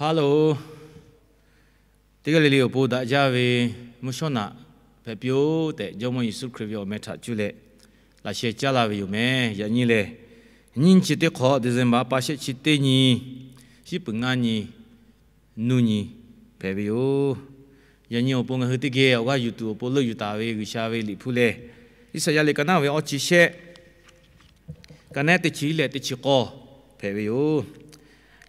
Hello, teˇ g'aˇ le le awˬ pon daꞈ jaˇ ve mvuhˇ shawˉ naꞈ hpehꞈ piˇ-oˆ tehꞈ, Jawˇmawˇ Yeˍsuˆ Hkriꞈ ve awˬ meh htaꞈ cuˇ leh laꞈ sheh caˉ laˇ ve yoˬ meh. Yaꞈ nyi lehˬ, nyiˇ nyi chi teˇ hk'awꞈ December pa shehˆ chi teˇ nyi, shiˉ peuˬ ngaˇ nyi, nuˇ nyi hpehꞈ ve yoˬ. Yaꞈ nyi awˬ pon ngaˬ hui teˇ geh awˬ g'aˇ yuˬ tuˬ awˬ pon leuˆ yuˬ taˍ ve G'uiˬsha ve liꞈ hpu lehˬ, Iˉsaˍyaˆ liꞈ ka naˉ ve awˇ chi shehˆ, ka naˉ teˇ chi leh teˇ chi k'awˇ hpehꞈ ve yoˬ.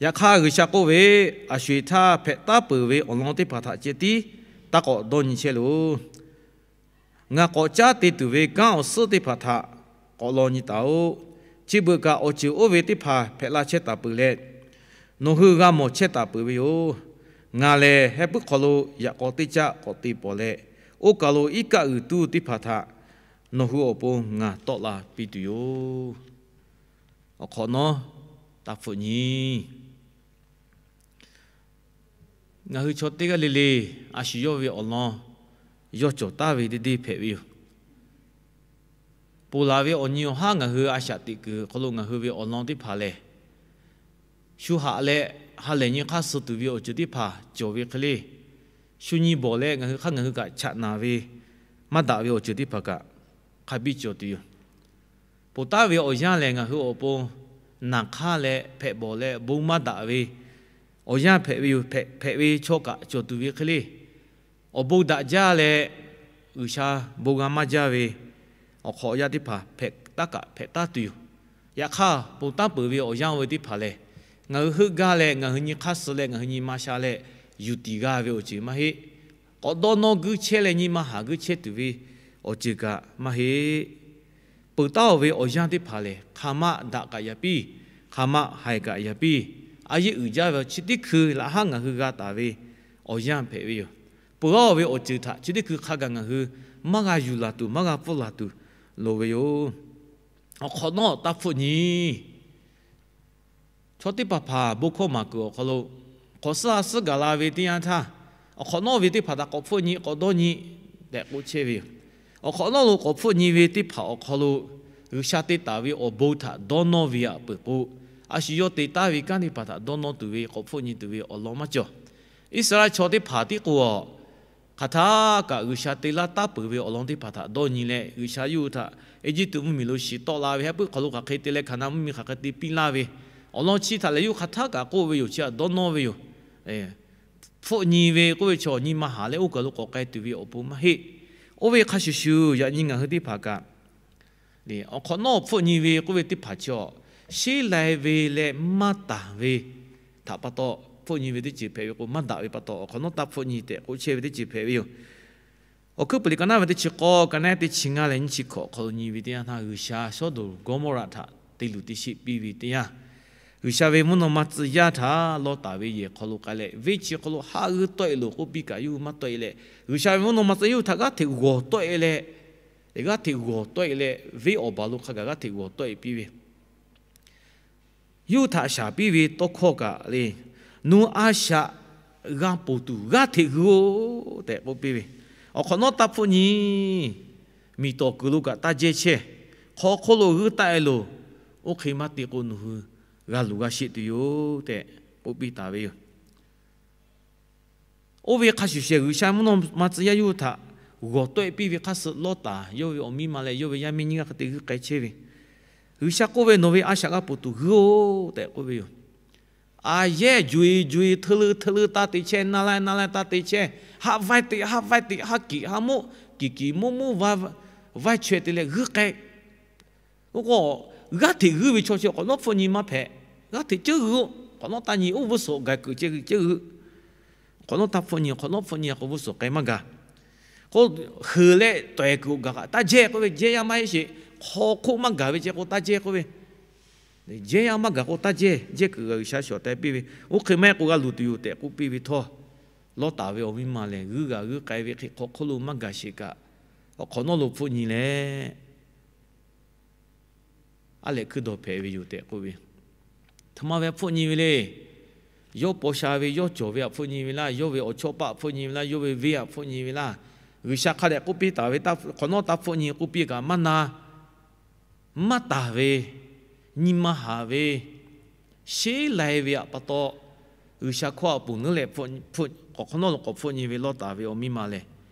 Yaꞈ hk'aˇ G'uiˬsha k'oˆ ve, Aˬ sho-eˬ htaˇ hpehꞈ taˉ peuˬ ve awˬ lawn teˇ hpaˍ htaꞈ ceh tiˉ taˇ k'awꞈ dawˇ nyi chehˇ loˬ. Ngaˬ k'awꞈ caˉ te tuˬ ve kanˉ awˬ suhˉ teˇ hpaˍ htaꞈ k'awꞈ law nyi taˍ-oꞈ. Chi beuꞈ kaꞈ awˬ ceuˬ oˇ ve teˇ hpaˍ hpehꞈ la chehˇ taˍ peuˬ leh, nawˬ hui g'a mawˬ chehˇ taˍ peuˬ ve yoˬ. Ngaˬ lehˬ heh puiˉ hk'aw lo yaꞈ k'aw teˇ caˆ k'awꞈ te pawˍ leh, oˇ kaˬ lo iˉ kaˆ g'uiˬ tuˇ teˇ hpaˍ htaꞈ nawˬ hui awˬ pon ngaˬ tawˆ la piˇ tuˬ yoˬ. Awˬ hk'awꞈ nawˉ, taˇ hpfuhˆ nyi. Ngaˬ hui chaw teˇ g'aˇ le le a shu yawˇ ve awˬ lawn yawˇ cawˬ taˍ ve teˇ deˇ hpehꞈ ve yoˬ. Ponˬ laˬ ve awˬ nyi awˬ haˉ ngaˬ hui a shaꞈ teꞈ kuiˬ awˬ hk'aw lo ngaˬ hui ve awˬ lawn teˇ hpaˍ lehˬ, shu haꞈ leh ha lehˬ nyi hk'aˇ suh tuˬ ve awˬ ceuˬ teˇ hpaˍ cawˬ ve hk'e le, shu nyi bawˬ leh ngaˬ hui hk'aˇ ngaˬ hui kaꞈ chaꞈ naˍ ve maˇ daꞈ ve awˬ ceuˬ teˇ hpaˍ kaꞈ hk'a biˇ cawˬ tuˬ yoˬ. Ponˬ taˍ ve awˬ yanˇ lehˬ, ngaˬ hui awˬ pon naˬ hk'aˇ leh hpehꞈ bawˬ leh bon maˇ daꞈ ve awˬ yanˇ hpehꞈ ve yoˬ. Hpehꞈ ve chaw kaꞈ cawˬ tuˬ ve hk'e le, awˬ bon daꞈ jaˇ leh G'uiˬsha bon g'a maˇ jaˇ ve awˬ hk'awꞈ awˬ yanˇ teˇ hpaˍ hpehꞈ taˉ kaꞈ hpehꞈ taˉ tuˬ yoˬ. Yaꞈ hk'aˇ, ponˬ taˍ peuˬ ve awˬ yanˇ oˇ ve teˇ hpaˍ lehˬ, ngaˬ hui heuˆ gaˇ leh ngaˬ hui nyi hk'aˇ suh leh ngaˬ hui nyi ma sha leh yuˬ tiˍ g'a ve awˬ ceuˬ maˇ heˆ. K'awꞈ dawˇ nawˇ guiˇ chehˇ leh nyi ma haˍ guiˇ chehˇ tuˬ ve awˬ ceuˬ kaꞈ maˇ heˆ. Peuˬ taˉ-oˬ ve awˬ yanˇ teˇ hpaˍ lehˬ, hk'aˬ ma daꞈ kaꞈ yaꞈ piˇ, hk'aˬ ma haiˬ kaꞈ yaꞈ piˇ, a yeˇ uiˍ jaˇ ve chi teˇ hkui laꞈ haˉ ngaˬ hui g'a taˍ ve awˬ yanˇ hpehꞈ ve yoˬ. Peuˬ-oˬ ve awˬ ceuˬ htaꞈ chi teˇ hkui hk'a gaˬ ngaˬ hui maˇ g'a yuˬ laˬ tuˬ, maˇ g'a pfuhˇ laˬ tuˬ loˍ ve yoˬ. Awˬ hk'awꞈ nawˉ taˇ hpfuhˆ nyi. Chaw teˇ hpaˍ hpaˍ bon hkawˇ maˍ kuiˬ awˬ hk'aw lo, hk'awꞈ suhˉ a suhˉ gaˬ la ve teˇ yanˇ htaˇ, awˬ hk'awꞈ nawˉ ve teˇ hpaˍ htaꞈ k'awꞈ hpfuhˆ nyi, k'awꞈ dawˇ nyi tehꞈ k'oˆ chehˇ ve yoˬ. Awˬ hk'awꞈ nawˉ lo k'awꞈ hpfuhˆ nyi ve teˇ hpaˍ awˬ hk'aw lo, G'uiˬsha te taˍ ve awˬ bon htaꞈ dawˇ nawˇ ve aꞈ peuˬ k'o, a shu yawˇ te taˍ ve kanˉ teˇ hpaˍ htaꞈ dawˇ nawˇ tuˬ ve k'awꞈ hpfuhˆ nyi tuˬ ve awˬ lawn maˇ cawˬ. Iˉsaˍreˍlaˆ chaw teˇ hpaˍ tiˉ k'o, hk'aˬ htaˇ kaꞈ G'uiˬsha te laˇ taˉ peuˬ ve awˬ lawn teˇ hpaˍ htaꞈ dawˇ nyi leh, G'uiˬsha yawˇ hui htaꞈ Eˇjiˇtuꞈ mvuhˇmiˬ lo shiˍ tawˆ la ve heh puiˉ hk'aw lo hk'aˬ hk'e te leh Hkaˍnanˍ mvuhˇmiˬ hk'aˬ hk'e te piˇ laˇ ve awˬ lawn chi htaꞈ lehˬ, yawˇ hui hk'aˬ htaˇ kaꞈ k'oˆ ve yoˬ. Chi htaꞈ dawˇ nawˇ ve yoˬ. Hpfuhˆ nyi ve k'oˆ ve chaw nyi ma haˍ leh oˇ kaˬ lo k'awꞈ k'ai tuˬ ve awˬ pon maˇ heˆ. Oˇ ve hk'a shuˍ shuˍ, yaꞈ nyi ngaˬ hui teˇ hpaˍ kaꞈ awˬ hk'awꞈ nawˉ hpfuhˆ nyi ve k'oˆ ve teˇ hpaˍ chi, sheˉ lai ve leh maˇ taˍ ve htaꞈ pa taw hpfuhˆ nyi ve teˇ ceuˬ hpehꞈ ve k'o, maˇ daꞈ ve pa taw awˬ hk'awꞈ nawˉ taˇ hpfuhˆ nyi tehꞈ k'oˆ chehˇ ve teˇ ceuˬ hpehꞈ ve yoˬ. Awˬ hkuiˉ puiˍ liꞈ ka naˉ ve teˇ chi k'awˇ, ka naˉ teˇ chi ngaˇ leh nyiˇ chi hkawꞈ awˬ hk'aw lo nyi ve teˇ yanˇ htaˇ, G'uiˬsha Sawˉdonˍ Gawˇmawˇraꞈ htaꞈ te luˬ te sheˆ piˇ ve teˇ yanˇ, G'uiˬsha ve mvuhˇ naw ma tcuh yaˇ htaꞈ Lawˇtaˍ ve yehˬ hk'aw lo k'ai leh, venˇ chi hk'aw lo haˆ g'uiˇ tawˆ-e loˬ k'oˆ piˇ kaꞈ, yawˇ hui maˇ tawˆ-e leh, G'uiˬsha ve mvuhˇ naw ma tcuh yaˇ yawˇ hui htaꞈ g'aˇ hteꞈ g'awˬ tawˆ-e leh, g'aˇ hteꞈ g'awˬ tawˆ-e leh, venˇ awˬ baˬ lo hk'a gaˬ g'aˇ hteꞈ g'awˬ tawˆ-e piˇ ve Yawˇ hui htaꞈ shaˍ piˇ ve tawˇ hkawˇ kaꞈ le, nawˬ a shaꞈ g'a ponˬ tuˬ g'aˇ hteꞈ g'uiˇ-oˆ tehꞈ k'oˆ piˇ ve. Awˬ hk'awꞈ nawˉ taˇ hpfuhˆ nyi. Miˬ tawˍ kuiˬ lo kaꞈ taˇ jehˇ chehˇ. Hk'aw hk'oˆ lo g'uiˇ taˆ-e loˬ. Oˇ hk'e maˇ te k'o, nawˬ hui g'a luˬ g'a sheˆ tuˬ yoˬ tehꞈ k'oˆ piˇ taˍ ve yoˬ. Oˇ ve hk'a shuˍ shehˍ G'uiˬsha mvuhˇ naw ma tcuh yaˇ yawˇ hui htaꞈ g'awˬ tawˆ-e piˇ ve hk'aˇ suh Lawˇtaˍ yawˇ ve awˬ miˇ ma leh yawˇ ve yaˇ miˇ nyiˇ g'aˇ hk'e te g'uiˇ k'ai chehˇ ve. G'uiˬsha k'oˆ ve, Nawˬ ve a shaꞈ g'a ponˬ tuˬ g'uiˇ-oˆ tehꞈ k'oˆ ve yoˬ. A yehˇ juˬ-e juˬ-e, hteu leu hteu leu taˇ te chehˇ, naˇ laiˉ naˇ laiˉ taˇ te chehˇ, haˆ vaiˇ teꞈ haˆ vaiˇ teꞈ, haˆ kiꞈ haˆ moˆ kiꞈ kiꞈ moˆ moˆ vaiˇ chaweh te leh g'uiˇ k'ai. Oˇ k'o, g'aˇ hteꞈ g'uiˇ ve chaw chi awˬ hk'awꞈ nawˉ hpfuhˆ nyi maˇ hpehꞈ. G'aˇ hteꞈ ceuˇ g'uiˇ-oˆ. Hk'awꞈ nawˉ taˇ nyi, oˇ vuˇ suhˍ g'aiˬ kuiˬ ceh g'uiˇ ceh g'uiˇ. Hk'awꞈ nawˉ taˇ hpfuhˆ nyi, hk'awꞈ nawˉ hpfuhˆ nyi k'o, vuˇ suhˍ k'ai maˇ gaˬ. K'o, heuˬ leh tawehˬ kuiˬ gaˬ kaꞈ taˇ jehˇ k'oˆ ve, jehˇ yaˇ maˇ heˆ sheˍ. Hk'aw hk'oˆ maˇ gaˬ ve ceh k'o taˇ jehˇ k'oˆ ve. Jehˇ yaˇ maˇ gaˬ k'o taˇ jehˇ, jehˇ kuiˬ g'aˬ G'uiˬsha shawˍ teh piˇ ve. Oˇ hk'e maˇ heˆ k'o g'a luˬ tuˬ yoˬ tehꞈ k'oˆ piˇ ve htawˇ, Lawˇtaˍ ve awˬ miˇ ma lehˬ g'uiˇ g'aˬ g'uiˇ k'ai ve hk'e hk'aw hk'oˆ lo maˇ gaˬ sheˍ kaꞈ, awˬ hk'awꞈ nawˉ lo hpfuhˆ nyi leh, a lehꞈ hkuiˇ dawˬ hpehꞈ ve yoˬ tehꞈ k'oˆ ve. Htoꞈ ma ve hpfuhˆ nyi ve le. Yawˇ paw sha ve yawˇ cawˬ ve htaꞈ hpfuhˆ nyi ve laˇ, yawˇ ve awˬ chawˇ paˆ hpfuhˆ nyi ve laˇ, yawˇ ve venˇ htaꞈ hpfuhˆ nyi ve laˇ. G'uiˬsha hk'a dehꞈ k'oˆ piˇ taˍ ve, hk'awꞈ nawˉ taˇ hpfuhˆ nyi k'oˆ piˇ kaꞈ maˇ na. Maˇ taˍ ve, nyi ma haˍ ve, sheˉ lai ve htaꞈ pa taw, G'uiˬsha hkawˇ a ponˬ leuˉ leh, awˬ hk'awꞈ nawˉ lo k'awꞈ hpfuhˆ nyi ve Lawˇtaˍ ve awˬ miˇ ma lehˬ,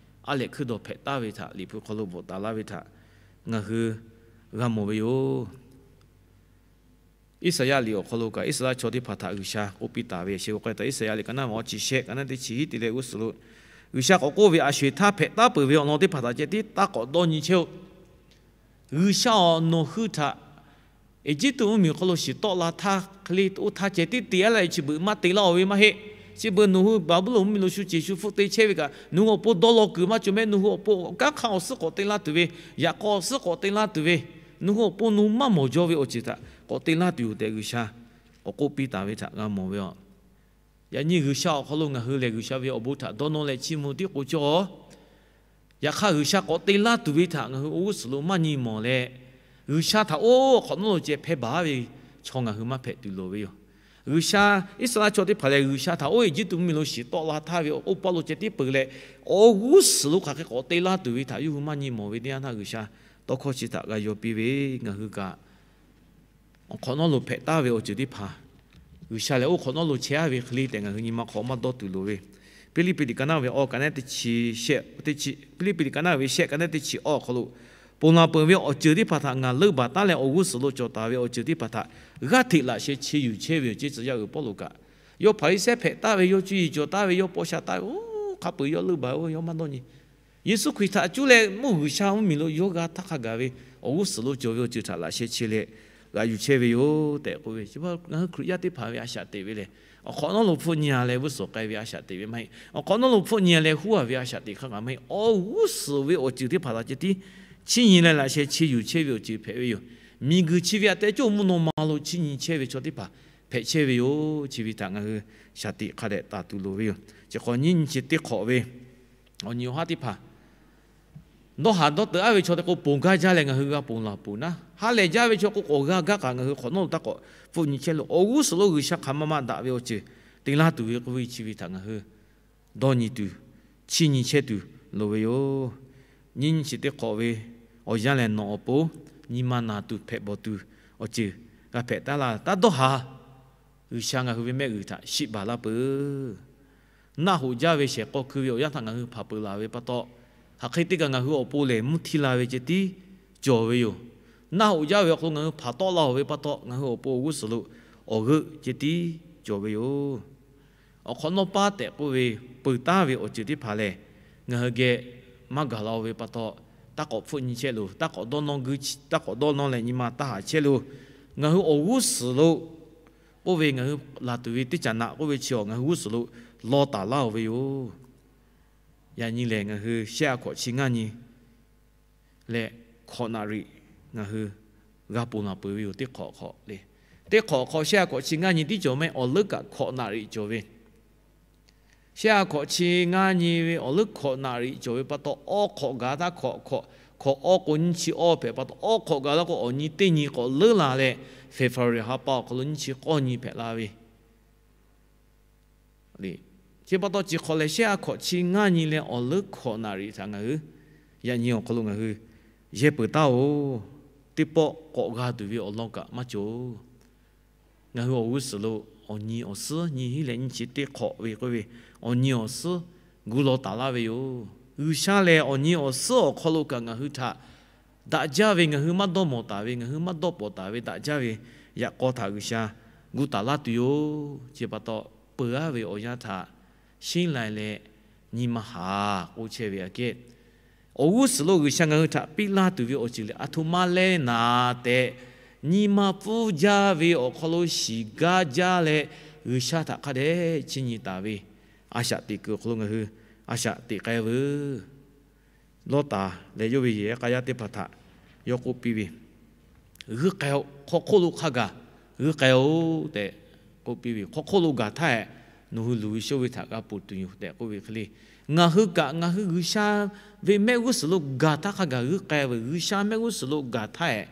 a lehˬ hkui dawˬ hpehꞈ taˍ ve htaꞈ Liꞈ hpu hk'aw lo bvuhꞈ taˍ laˇ ve htaꞈ ngaˬ hui g'a mawˬ ve yoˬ. Iˉsaˍyaˆ liꞈ awˬ hk'aw lo kaꞈ Iˉsaˍreˍlaˆ chaw teˇ hpaˍ htaꞈ G'uiˬsha k'oˆ piˇ taˍ ve, sheh k'o k'ai taˍ Iˉsaˍyaˆ liꞈ ka naˉ ve awˬ chi shehˆ, ka naˉ teˇ chi hiˉ te leh g'uˇ suhˍ lo, G'uiˬsha k'awꞈ k'oˆ ve, A sho-eˬ htaˇ hpehꞈ taˉ peuˬ ve awˬ lawn teˇ hpaˍ htaꞈ ceh tiˉ taˇ k'awꞈ dawˇ nyi chehˇ-oˆ. G'uiˬsha awˬ nawˬ hui htaꞈ Eˇjiˇtuꞈ mvuhˇmiˬ awˬ hk'aw lo shiˍ tawˆ la htaˇ hk'e le, oˇ htaˇ ceh tiˉ te a laˇ ve chi beuꞈ maˇ te laˇ-oˬ ve maˇ heˆ. Chi beuꞈ nawˬ hui Baˍbuˍlonˍ mvuhˇmiˬ lo shu ceˬ shu hpfuhˆ te chehˇ ve kaꞈ, nawˬ hui awˬ pon dawˇ law kuiˬ maˇ cawˬ mehˆ. Nawˬ hui awˬ pon kanˉ hk'aˇ awˬ suhˉ k'awꞈ te laˇ tuˬ ve, yaꞈ k'aw awˬ suhˉ k'awꞈ te laˇ tuˬ ve, nawˬ hui awˬ pon nawˬ hui maˇ mawˬ jaw ve awˬ ceuˬ htaꞈ k'awꞈ te laˇ tuˬ yoˬ tehꞈ G'uiˬsha k'awꞈ k'oˆ piˇ taˍ ve htaꞈ g'a mawˬ ve yoˬ. Yaꞈ nyi G'uiˬsha awˬ hk'aw lo ngaˬ hui lehˬ, G'uiˬsha ve awˬ bon htaꞈ dawˇ nawˇ leh chiˇ mvuh tiˉ k'o cawˇ. Yaꞈ hk'aˇ, G'uiˬsha k'awꞈ te laˇ tuˬ ve htaꞈ ngaˬ hui awˬ g'uˇ suhˍ lo maˇ nyi mawˬ leh, G'uiˬsha htaꞈ oˇ hk'awꞈ nawˉ lo ceh hpehˇ baˬ ve chaw ngaˬ hui maˇ hpehꞈ tuˬ loˍ ve yoˬ. G'uiˬsha, Iˉsaˍreˍlaˆ chaw teˇ hpaˍ lehˬ, G'uiˬsha htaꞈ oˇ Eˇjiˇtuꞈ mvuhˇmiˬ lo shiˍ tawˆ la htaˇ ve awˬ k'oˆ paˇ lo ceh tiˉ peuˬ leh, awˬ g'uˇ suhˍ lo hk'aˬ hk'e k'awꞈ te laˇ tuˬ ve htaꞈ yawˇ hui maˇ nyi mawˬ ve teˇ yanˇ htaˇ, G'uiˬsha tawˇ hkawˇ chi htaꞈ g'a yaw piˇ ve, ngaˬ hui kaꞈ awˬ hk'awꞈ nawˉ lo hpehꞈ taˍ ve awˬ ceuˬ teˇ hpaˍ, G'uiˬsha lehˬ oˇ hk'awꞈ nawˉ lo chehˇ a ve hk'e le tehꞈ ngaˬ hui nyi ma hk'awꞈ maˇ dawˇ tuˬ loˍ ve. Hpiˇliˇpiˆ liꞈ ka naˉ ve awˬ ka naˉ teˇ chi shehˆ, Hpiˇliˇpiˆ liꞈ ka naˉ ve shehˆ, ka naˉ teˇ chi awˬ hk'aw lo, Ponˬ laˬ peuˬ ve awˬ ceuˬ teˇ hpaˍ htaꞈ ngaˬ leunˇ baˬ taˉ leh, awˬ g'uˇ suhˍ lo cawˬ taˍ ve awˬ ceuˬ teˇ hpaˍ htaꞈ g'aˇ hteꞈ laꞈ sheh chi yuˬ chehˇ ve yoˬ. Ceˇ tcuh yaˇ uiˍ Pawˇluꞈ kaꞈ, yawˇ Hpaˍriˍsehˇ hpehꞈ taˍ ve, yawˇ cuˇ yiˍ cawˬ taˍ ve, yawˇ paw sha taˍ ve, oˇ hk'a peu-eˬ yawˇ leunˇ baˬ-oˬ, yawˇ maˇ dawˇ nyi. Yeˍsuˆ Hkriꞈ htaꞈ cuˇ leh mvuhˇ G'uiˬsha mvuhˇmiˬ lo yawˇ g'a htaˇ hk'a gaˬ ve awˬ g'uˇ suhˍ lo cawˬ ve awˬ ceuˬ htaꞈ laꞈ sheh chi leh g'aꞈ yuˬ chehˇ ve yoˬ tehꞈ k'oˆ ve. Ngaˬ hui Hkriꞈ yaˇ teˇ hpaˍ ve a shaꞈ teꞈ ve lehˬ, awˬ hk'awꞈ nawˉ lo hpfuhˆ nyi-a leh g'uˇ suhˍ k'ai ve a shaꞈ teꞈ ve maˇ heˆ. Awˬ hk'awꞈ nawˉ lo hpfuhˆ nyi-a leh huˉ-a ve a shaꞈ teꞈ hk'a gaˬ maˇ heˆ. Awˬ g'uˇ suhˍ ve awˬ ceuˬ teˇ hpaˍ htaꞈ ceh tiˉ chiˇ nyi leh laꞈ sheh chi yuˬ chehˇ ve awˬ ceuˬ hpehꞈ ve yoˬ. Miˬguiˬ chi ve aꞈ tehꞈ cawˇ mvuhˇ naw ma lo chiˇ nyi chehˇ ve chaw teˇ hpaˍ hpehꞈ chehˇ ve yoˬ. Chi ve htaꞈ ngaˬ hui shaˍ tiꞈ hk'a dehꞈ taˍ tuˬ loˍ ve yoˬ. Chi hk'awꞈ nyiˇ nyi chi teˇ hk'awꞈ ve awˬ nyi awˬ haˉ teˇ hpaˍ dawˇ haˍ dawˇ teuꞈ aˉ ve chaw teˇ k'o, ponˬ gaˇ jaˇ leh ngaˬ hui g'a ponˬ laˬ peuˬ naˉ, ha lehˬ jaˇ ve chaw k'o, k'awꞈ g'a gaˇ kaꞈ ngaˬ hui hk'awꞈ nawˉ lo taˇ k'awꞈ hpfuhˆ nyi chehˇ loˬ. Awˬ g'uˇ suhˍ lo G'uiˬsha hk'aˬ ma ma daꞈ ve awˬ ceuˬ te laˇ tuˬ ve k'oˆ ve chi ve htaꞈ ngaˬ hui dawˇ nyi tuˬ, chiˇ nyi chehˇ tuˬ loˍ ve yoˬ. Nyiˇ nyi chi teˇ hk'awꞈ ve awˬ yanˇ lehˬ, nawˬ awˬ pon nyi ma naˬ tuˬ hpehꞈ bawˬ tuˬ awˬ ceuˬ g'a hpehꞈ taˉ laˇ. Taˇ dawˇ haˍ. G'uiˬsha ngaˬ hui ve mehˆ g'uiˬ htaꞈ shiˆ baˬ laˇ peuˬ. Naˆ hoꞈ jaˇ ve shehˍ k'aw hkui ve awˬ yanˇ htaꞈ ngaˬ hui hpanˍ peuˬ laˬ ve pa taw, hk'aˬ hk'e teˇ kaꞈ ngaˬ hui awˬ pon lehˬ mvuhˇ htiˇ la ve ceh tiˉ cawˬ ve yoˬ. Naˆ hoꞈ jaˇ ve awˬ hk'aw lo ngaˬ hui hpanˍ tawˆ la-oˬ ve pa taw, ngaˬ hui awˬ pon awˬ g'uˇ suhˍ lo awˬ g'euˆ ceh tiˉ cawˬ ve yoˬ. Awˬ hk'awꞈ nawˉ paˇ tehꞈ k'oˆ ve peuˬ taˉ ve awˬ ceuˬ teˇ hpaˍ lehˬ, ngaˬ hui geh maˇ gaˬ la-oˬ ve pa taw, taˇ k'awꞈ hpfuhˆ nyi chehˇ loˬ. Taˇ k'awꞈ dawˇ nawˇ gui, taˇ k'awꞈ dawˇ nawˇ leh nyi ma taˇ haˍ chehˇ loˬ. Ngaˬ hui awˬ g'uˇ suhˍ lo k'oˆ ve, ngaˬ hui laˬ tuˬ ve teˇ caꞈ naꞈ k'oˆ ve chi awˬ ngaˬ hui g'uˇ suhˍ lo law taˍ laˇ-oˬ ve yoˬ. Yaꞈ nyi lehˬ, ngaˬ hui shehˆ a hkawꞈ chi ngaˇ nyi leh hkawꞈ naꞈ riꞈ ngaˬ hui g'a ponˬ laˬ peuˬ ve yoˬ. Teˇ hk'awꞈ hk'awꞈ le, teˇ hk'awꞈ hk'awꞈ shehˆ a hkawꞈ chi ngaˇ nyi tiˉ cawˬ mehˆ. Awˬ leuˉ kaꞈ hkawꞈ naꞈ riꞈ cawˬ ve, shehˆ a hkawꞈ chi ngaˇ nyi ve awˬ leuˉ hkawꞈ naꞈ riꞈ cawˬ ve pa taw, awˇ hk'awꞈ gaˬ htaˇ hkawꞈ hk'awꞈ, hkawꞈ awˇ k'o nyiˇ chi awˇ hpehꞈ pa taw, awˇ hk'awꞈ gaˬ la k'o awˬ nyi teˇ nyi k'awꞈ leuˉ la leh, February ha pa awˬ hk'aw lo nyiˇ chi k'awˇ nyi hpehꞈ la ve le. Chi pa taw chi hk'awꞈ lehˬ, shehˆ a hkawꞈ chi ngaˇ nyi leh awˬ leuˉ hkawꞈ naꞈ riꞈ htaꞈ ngaˬ hui yaꞈ nyi awˬ hk'aw lo ngaˬ hui yehˇ peuˬ taˉ-oˬ. Teˇ pawˆ k'awꞈ g'a tuˬ ve awˬ lawn kaꞈ maˇ cawˬ-oˬ. Ngaˬ hui awˬ g'uˇ suhˍ lo awˬ nyi awˬ suhˉ nyiˇ hinˉ leh nyiˇ chi teˇ hk'awꞈ ve k'oˆ ve, awˬ nyi awˬ suhˉ gu law taˍ laˇ ve yoˬ. G'uiˬsha lehˬ, awˬ nyi awˬ suhˉ awˬ hk'aw lo kaꞈ ngaˬ hui htaꞈ daꞈ jaˇ ve, ngaˬ hui maˇ dawˇ mawˬ taˍ ve, ngaˬ hui maˇ dawˇ pawˍ taˍ ve daꞈ jaˇ ve yaꞈ k'aw htaꞈ G'uiˬsha gu taˍ laˇ tuˬ yoˬ. Chi pa taw, peuˬ-aˉ ve awˬ yanˇ htaꞈ shinˉ lai leh nyi ma haˍ k'oˆ chehˇ ve aꞈ kehˉ, awˬ g'uˇ suhˍ lo G'uiˬsha ngaˬ hui htaꞈ piˇ laˇ tuˬ ve awˬ ceuˬ lehˬ, aˬ htoꞈ ma leh naˍ tehꞈ, nyi ma pfuhˇ jaˇ ve awˬ hk'aw lo shiˍ gaˇ jaˇ leh, G'uiˬsha htaꞈ hk'a dehꞈ chiˇ nyi taˍ ve a shaꞈ teꞈ kuiˬ awˬ hk'aw lo ngaˬ hui a shaꞈ teꞈ k'ai veuˬ. Lawˇtaˍ leh yawˇ ve yehˬ yaˇ k'a yaˇ teˇ hpaˍ htaꞈ yawˇ k'oˆ piˇ ve, G'uiˇ k'ai-oˬ. Hk'aw hk'oˆ lo hk'a gaˬ g'uiˇ k'ai-oˬ tehꞈ k'oˆ piˇ ve, hk'aw hk'oˆ lo gaˬ htaˇ hehꞈ, nawˬ hui luˬ ve shoˆ ve htaꞈ g'a ponˬ tuˬ yoˬ tehꞈ k'oˆ ve hk'e le. Ngaˬ hui kaꞈ ngaˬ hui G'uiˬsha ve mehˆ g'uˇ suhˍ lo gaˬ htaˇ hk'a gaˬ g'uiˇ k'ai veuˬ. G'uiˬsha mehˆ g'uˇ suhˍ lo gaˬ htaˇ hehꞈ,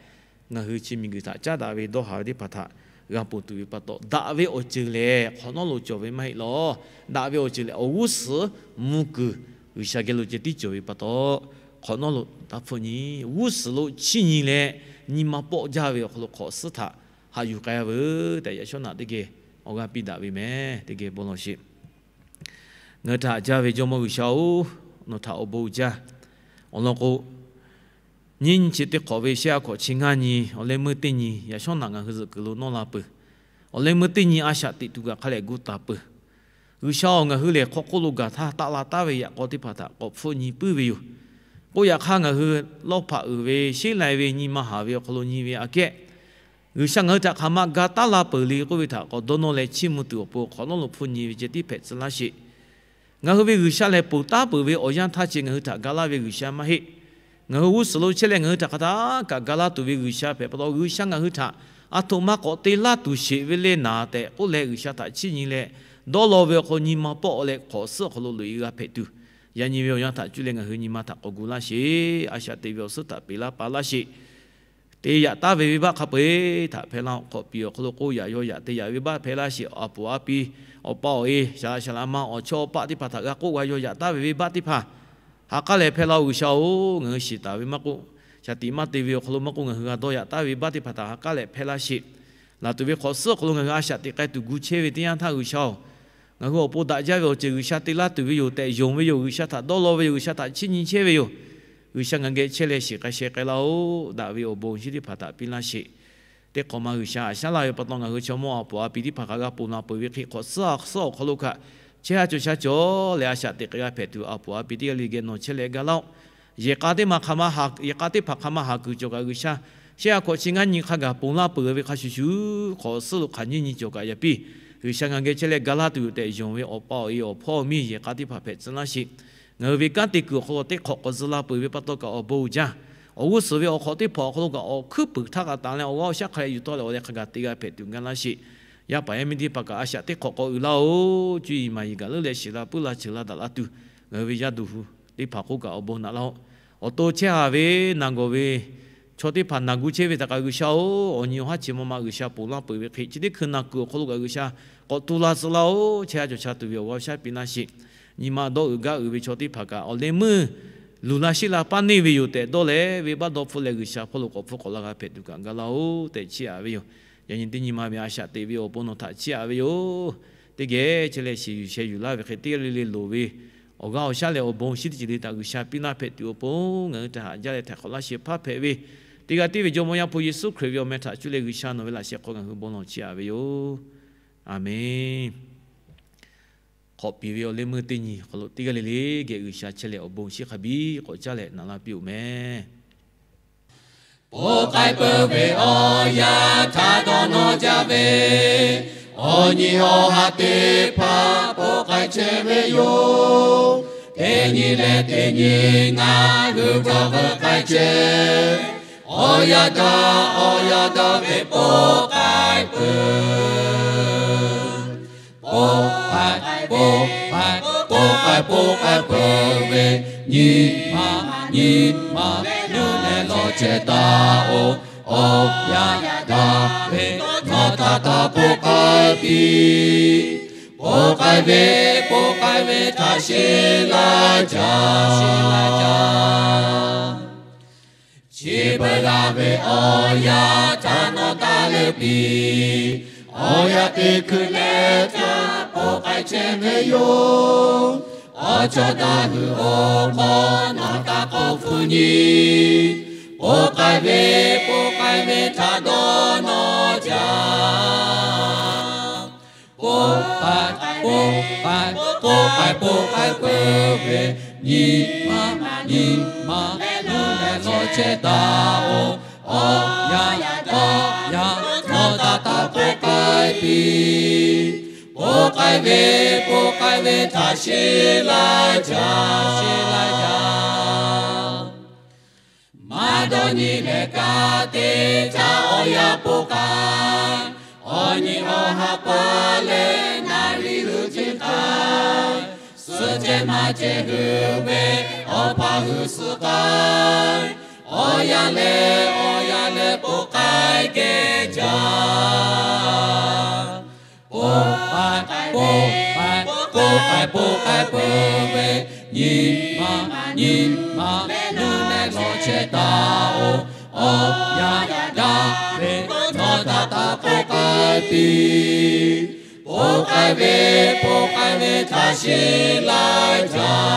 ngaˬ hui chi miˬguiˬ htaꞈ caˉ daꞈ ve dawˇ haˍ ve teˇ hpaˍ htaꞈ g'a ponˬ tuˬ ve pa taw, daꞈ ve awˬ ceuˬ lehˬ hk'awꞈ nawˉ lo cawˬ ve maˇ heˆ law. Daꞈ ve awˬ ceuˬ lehˬ, awˬ g'uˇ suhˍ mvuh kuiˬ G'uiˬsha geh lo ceh tiˉ cawˬ ve pa taw, hk'awꞈ nawˉ lo taˇ hpfuhˆ nyi. G'uˇ suhˍ lo chiˇ nyi leh, nyi ma pawˆ jaˇ ve awˬ hk'aw lo hk'awꞈ suhˉ htaꞈ haꞈ yuˬ k'ai veuˬ tehꞈ, yaꞈ shawˉ naꞈ teˇ geh awˬ g'aˇ piˇ daꞈ ve meh. Teˇ geh bon lawˬ sheˍ. Ngaˬ hui htaꞈ haꞈ jaˇ ve Jawˇmawˇ G'uiˬsha-oˬ, nawˬ htaꞈ awˬ bon uiˍ jaˇ. Awˬ lawn k'o, nyiˇ nyi chi teˇ hk'awꞈ ve shehˆ a hkawꞈ chi ngaˇ nyi awˬ leh meuˇ teˇ nyi yaꞈ shawˉ naꞈ ngaˬ hui zuhꞈ kuiˬ lo nawˇ la peuˬ. Awˬ leh meuˇ teˇ nyi a shaꞈ teꞈ tuˬ kaꞈ hk'a lehˬ gu taˍ peuˬ. G'uiˬsha-oˬ, ngaˬ hui lehˬ hk'aw hk'oˆ lo gaˬ htaˇ taˆ la taˉ ve yaꞈ k'aw teˇ hpaˍ htaꞈ k'awꞈ hpfuhˆ nyi puiˉ ve yoˬ. K'oˆ yaꞈ hk'aˇ, ngaˬ hui lawˇ hpaꞈ uiˍ ve, sheˉ lai ve, nyi ma haˍ ve awˬ hk'aw lo nyi ve aꞈ kehˉ, G'uiˬsha ngaˬ hui htaꞈ hk'aˬ ma ga taˉ la peuˬ le k'oˆ ve htaꞈ k'awꞈ dawˇ nawˇ leh chiˇ mvuh tuˬ awˬ pon hk'awꞈ nawˉ lo hpfuhˆ nyi ve ceh tiˉ hpehꞈ tcuh laˇ sheˍ. Ngaˬ hui ve G'uiˬsha lehˬ ponˬ taˉ peuˬ ve awˬ yanˇ htaˇ ceh ngaˬ hui htaꞈ ga laˇ ve G'uiˬsha maˇ heˆ. Ngaˬ hui g'uˇ suhˍ lo chehˇ leh ngaˬ hui htaꞈ hk'aˬ htaˇ kaꞈ ga laˇ tuˬ ve G'uiˬsha hpehꞈ pa taw, G'uiˬsha ngaˬ hui htaꞈ aˬ htoꞈ ma k'awꞈ te laˇ tuˬ sheˍ ve le naˍ tehꞈ k'oˆ leh, G'uiˬsha htaꞈ chiˇ nyi leh dawˇ law ve awˬ hk'aw lo nyi ma pawˆ leh hk'awꞈ suhˉ awˬ hk'aw lo loꞈ e g'a hpehꞈ tuˬ, yaꞈ nyi ve awˬ yanˇ htaꞈ cuˇ leh ngaˬ hui nyi ma htaꞈ k'awꞈ gu laˇ sheˍ. A shaꞈ teꞈ ve awˬ suhˉ htaꞈ peꞈ laˇ pa laˇ sheˍ. Te yaꞈ taˉ ve venˇbaˆ hk'a peu-eˬ htaꞈ hpehˇ laˇ-oˆ. Hk'awꞈ piˍ awˬ hk'aw lo k'oˆ yaꞈ yaw yaꞈ te yaꞈ venˇbaˆ hpehˇ laˇ sheˍ. A puˍ a pi, awˬ pa awˬ e, saˍ laꞈ saˍ laꞈ ma, awˬ chawˇ awˬ paˆ teˇ hpaˍ htaꞈ g'a k'oˆ g'a yaw yaꞈ taˉ ve venˇbaˆ teˇ hpaˍ ha k'aˉ lehˬ hpehˇ laˇ-oˆ. G'uiˬsha-oˬ, ngaˬ hui shiˍ taˍ ve maˇ k'oˆ, shaˍ tiꞈ maˇ te ve awˬ hk'aw lo maˇ k'oˆ, ngaˬ hui g'a dawˇ yaꞈ taˉ ve venˇbaˆ teˇ hpaˍ htaꞈ ha k'aˉ lehˬ hpehˇ laˇ sheˍ. Laˬ tuˬ ve hk'awꞈ suhˉ awˬ hk'aw lo ngaˬ hui a shaꞈ teꞈ k'ai tuˬ gu chehˇ ve teˇ yanˇ htaˇ, G'uiˬsha-oˬ, ngaˬ hui awˬ pon daꞈ jaˇ ve awˬ ceuˬ G'uiˬsha te laˇ tuˬ ve yoˬ tehꞈ yonˍ ve yoˬ. G'uiˬsha htaꞈ dawˇ law ve yoˬ. G'uiˬsha htaꞈ chiˇ nyi chehˇ ve yoˬ. G'uiˬsha ngaˬ geh chehˇ leh shiˍ k'ai sheh k'ai laˇ-oˆ. Daꞈ ve awˬ bon awˬ shinˉ teˇ hpaˍ htaꞈ piˇ laˇ sheˍ. Teˇ hk'awꞈ ma G'uiˬsha haꞈ shaˉ laˇ ve pa taw, ngaˬ hui chaw mawˇ a puˍ a pi teˇ hpaˍ hk'aˬ g'a ponˬ laˬ peuˬ ve hk'e, hk'awꞈ suhˉ a suhˉ awˬ hk'aw lo kaꞈ chehˇ ha cawˬ sha cawˬ leh a shaꞈ teꞈ k'ai g'a hpehꞈ tuˬ, a puˍ a pi teˇ g'aˇ le geh nawˬ chehˇ leh ga laˇ-oˆ. Yehˬ k'a teˇ ma hk'aˬ ma ha, yehˬ k'a teˇ hpaˍ hk'aˬ ma haˍ kuiˬ cawˬ kaꞈ, G'uiˬsha shehˆ a hkawꞈ chi ngaˇ nyi hk'a gaˬ ponˬ laˇ peuˬ ve hk'a shuˍ shuˍ, hk'awꞈ suhˉ lo hk'aˬ nyiˇ nyi cawˬ kaꞈ yaꞈ piˇ, G'uiˬsha ngaˬ geh chehˇ leh ga laˇ tuˬ yoˬ tehꞈ yonˍ ve awˬ pa awˬ e, awˬ hpawˇ awˬ miˇ, yehˬ k'a teˇ hpaˍ hpehꞈ tcuh laˇ sheˍ. Ngaˬ hui ve kanˉ te kuiˬ awˬ hk'aw lo teˇ hk'awꞈ k'awꞈ tcuh la peuˬ ve pa taw kaꞈ awˬ bon uiˍ jaˇ. Awˬ g'uˇ suhˍ ve awˬ hk'awꞈ teˇ hpaˍ awˬ hk'aw lo kaꞈ awˬ hkuiˉ puiˍ htaˇ kaꞈ tanˬ leh awˬ g'aˇ awˬ shaˉ hk'a dehꞈ yuˬ tawˆ leh awˬ leh hk'a gaˬ te g'a hpehꞈ tuˬ gaˇ laˇ sheˍ. Yaˇ paˍ yaˇ miˇ teˇ hpaˍ kaꞈ a shaꞈ teˇ hk'awꞈ k'awꞈ uiˍ laˇ-oˆ. Cuˇ yiˍ maˍ yiˍ gaˬ leuˉ leh shiˍ la puiˉ la cheuˬ la daꞈ la tuˬ, ngaˬ hui ve yaˇ duˬ hu teˇ hpaˍ hk'oˆ kaꞈ awˬ bon naꞈ laˇ-oˆ. Awˬ to chehˇ haˍ ve naˬ gawˬ ve chaw teˇ hpaˍ naˬ gu chehˇ ve htaꞈ kaꞈ G'uiˬsha-oˬ, awˬ nyi awˬ haˉ chi ma ma G'uiˬsha ponˬ laˇ peuˬ ve hk'e, chi teˇ hkui naˬ kuiˬ awˬ hk'aw lo kaꞈ G'uiˬsha k'awꞈ tu la tcuh laˇ-oˆ. Chehˇ ha cawˬ sha tuˬ ve awˬ g'aˇ awˬ shaˉ piˇ laˇ sheˍ. Nyi ma dawˇ uiˍ gaˇ uiˍ ve chaw teˇ hpaˍ kaꞈ awˬ leh meuˇ luˬ la sheˆ la paˇ neˇ ve yoˬ tehꞈ dawˇ leh, venˇbaˆ dawˇ hpfuhˆ leh G'uiˬsha hpawˇ lo k'awꞈ hpfuhˆ k'awꞈ la g'a hpehꞈ tuˬ kaꞈ gaˇ laˇ-oˆ tehꞈ chiˇ aꞈ ve yoˬ. Yaꞈ nyi teˇ nyi ma ve a shaꞈ teꞈ ve awˬ pon nawˬ htaꞈ chiˇ aꞈ ve yoˬ. Teˇ geh chehˇ leh shiˍ yuˬ sheh yuˬ laˇ ve hk'e, teˇ g'aˇ le le loˍ ve awˬ g'aˇ awˬ shaˉ leh awˬ bon shinˉ teˇ ceuˬ le htaꞈ G'uiˬsha piˇ laˇ hpehꞈ tuˬ awˬ pon, ngaˬ hui htaꞈ haꞈ jaˇ leh htaiˍ hk'awꞈ laˇ sheh hpaˇ hpehꞈ ve, teˇ g'aˇ tiˉ ve Jawˇmawˇ Yaˇ hpu Yeˍsuˆ Hkriꞈ ve awˬ meh htaꞈ cuˇ leh G'uiˬsha nawˬ ve laꞈ sheh hk'aw ngaˬ hui bon lawˬ chiˇ aꞈ ve yoˬ. Aˬmenˍ. Hk'awꞈ piˍ ve awˬ leh meuˇ teˇ nyi awˬ hk'aw lo teˇ g'aˇ le le geh G'uiˬsha chehˇ leh awˬ bon shinˉ hk'a biˇ k'awꞈ caˇ leh naꞈ laˇ piˇ-oˬ meh. Poˬ k'ai peuˬ ve awˬ yanˇ htaꞈ dawˇ nawˇ jaˇ ve, awˬ nyi awˬ ha teˇ hpaˍ poˬ k'ai chehˇ ve yoˬ. Teˇ nyi leh teˇ nyi ngaˬ hui cawˬ veuˬ k'ai chehˇ, awˬ yaˇ daꞈ awˬ yaˇ daꞈ ve poˬ k'ai peuˬ. Poˬ k'ai, poˬ k'ai, poˬ k'ai, poˬ k'ai peuˬ ve, nyi ma nyi ma leuˉ leh lawˬ chehˇ taˍ-oˬ. Awˬ yaˇ daꞈ ve nawˬ taˇ taˇ poˬ k'ai piˇ. Poˬ k'ai ve, poˬ k'ai ve htaꞈ sheˍ laˇ jaˇ. Chi beuꞈ la ve awˬ yaˇ htaꞈ nawˬ taˇ leuˉ piˇ. Awˬ yaˇ teˇ hkui leh htaˇ poˬ k'ai chehˇ ve yoˬ. Awˬ chawˇ daꞈ hui awˬ hk'aw nawˬ taˇ k'awꞈ hpu nyi. Poˬ k'ai ve, poˬ k'ai ve htaꞈ dawˇ nawˇ jaˇ. Poˬ k'ai, poˬ k'ai, poˬ k'ai, poˬ k'ai peuˬ ve, nyi ma nyi ma leuˉ leh lawˬ chehˇ taˍ-oˬ. Awˬ yaˇ, awˬ yaˇ, nawˬ taˇ taˇ poˬ k'ai piˇ. Poˬ k'ai ve, poˬ k'ai ve htaꞈ sheˍ laˇ jaˇ, sheˍ laˇ jaˇ. Maˇ dawˇ nyi leh ka te htaˇ awˬ yaˇ poˬ k'ai. Awˬ nyi awˬ ha pa leh naˍ riˍ hui ceh k'ai. Suh ceh maˇ ceh hui ve awˬ pa hui suh k'ai. Awˬ yaˇ leh awˬ yaˇ leh poˬ k'ai geh jaˇ. Poˬ k'ai, poˬ k'ai, poˬ k'ai, poˬ k'ai peuˬ ve, nyi ma nyi ma leuˉ leh lawˬ chehˇ taˍ-oˬ. Awˬ yaˇ daꞈ ve nawˬ taˇ taˇ poˬ k'ai piˇ. Oˇ k'ai ve, po k'ai ve htaꞈ shiˍ laiˉ caˇ